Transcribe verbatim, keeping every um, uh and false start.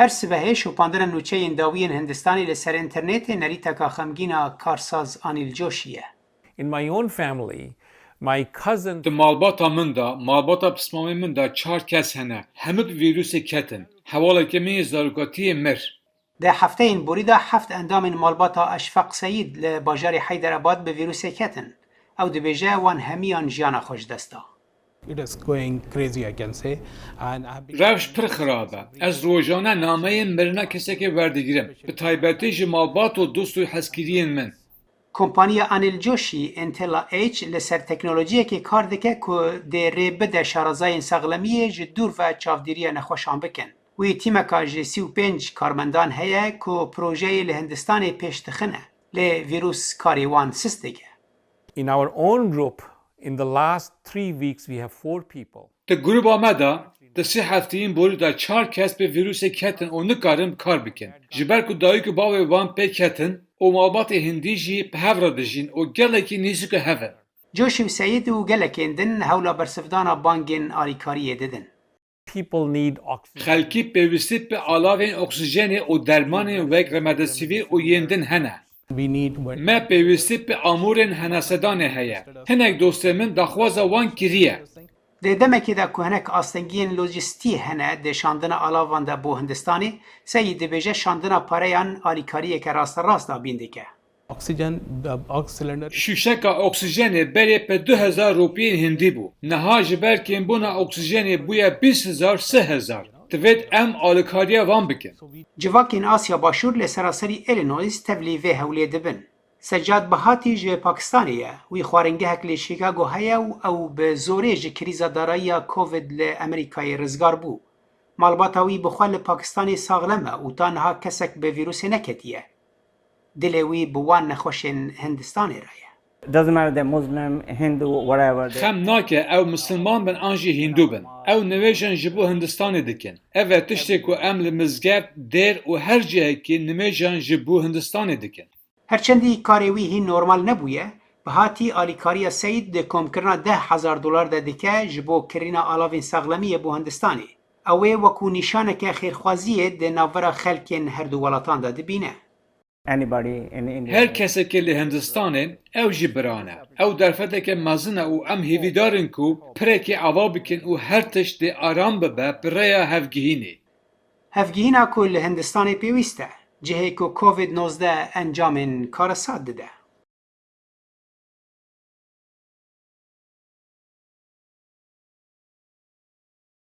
Her sibehê şopandina nûçeyên dawiyên Hindistanê li ser înternetê nerîteka xemgîn a karsaz Anil Joshi ye. In my own family, my cousin Di malbata min de, malbata pismamê min de çar kes hene. Hemû bi vîrusê ketin. Hewaleke min yê zarokatiyê mir. Di hefteyên borî de heft endamên malbata Eşfeq Seyîd li bajarê Heyderabad bi vîrusê ketin. Ew dibêje wan hemiyan jiyana xwe ji dest da. Rewş pir xirab e. Ez rojane nameyên mirina kesekê werdigirim. Bi taybetî ji malbat û dost û hezkiriyên min. Kompaniya Anil Joshi, Intella H, li ser teknolojiyekê kar dike ku dê rê bide şarezayên saxlemiyê ji dûr ve çavdêriya nexweşan bikin. Wî tîmeka ji sî û pênc karmendan heye ku projeyê li Hindistanê pêş dixine, lê vîrus karê wan sist dike. In our own group, in the last three weeks, we have four people. Di grûba me de di sê hefteyên borî de çar kes bi vîrusê ketin û nikarin kar bikin. Ji ber ku dayik û bavê wan pê ketin û malbatê hindî jî bi hev re dijîn û gelekî nêzîkî hev in. Joshi û Seyid û gelekên din hewla bersivdana bangên alîkariyê didin. Xelkî pêwîstî bi alavên oksîjenê û dermanên wek remdesivir û yên din hene. Me pêwîstî bi amûrên henasedanê heye. Hinek dostên min daxwaza wan kiriye. Di demekê de ku hinek astengiyên lojîstî hene di şandina alavan de bo Hindistanê, Seyîd dibêje şandina pareyan alîkariyeke rasterast dabîn dike. Şûşeka oksîjenê berê bi du hezar rûpiyên hindî bû. Niha ji ber kêmbûna oksîjenê bûye bîst hezar, sih hezar. Divêt em alîkariya van bikin. Civakên Asya Başûr li seraserî Illinois tevlî vê hewlê dibin. Seccad Bhatti ji Pakistanê ye. Wî xwaringehek li Chicago heye û ew bi zorê ji krîza darayiya Covid li Amerîkayê rizgar bû. Malbata wî bi xwe li Pakistanê saxlem e û ta niha kesek bi vîrusê neketiye. Dilê wî bi wan nexweşên Hindistanê re ye. Doesn't matter, they're Muslim, Hindu, whatever. They... Xem nake, ew misilman bin an jî hîndû bin. Ew nimêjan ji bo Hindistanê dikin. Ev e tiştê ku em li mizgeft, dêr û her cihekî nimêjan ji bo Hindistanê dikin. Herçendî karê wî hîn normal nebûye, Bhatti alîkariya Seyîd di komkirina deh hezar dolar de dike ji bo kirîna alavên saxlemiyê bo Hindistanê. Ew ê wekû nîşaneke xêrxwaziyê di navbera xelkên her du welatan de dibîne. Anybody in India. Her kesekî li Hindistanê, ew jî biran e. Ew derfeteke mezin e û em hêvîdar in ku pirekê ava bikin û her tişt dê aram bibe bi rêya hevgihînê. Hevgihîna ku li Hindistanê pêwîst e, cihê ku Covid nozdeh encamên karesat dide.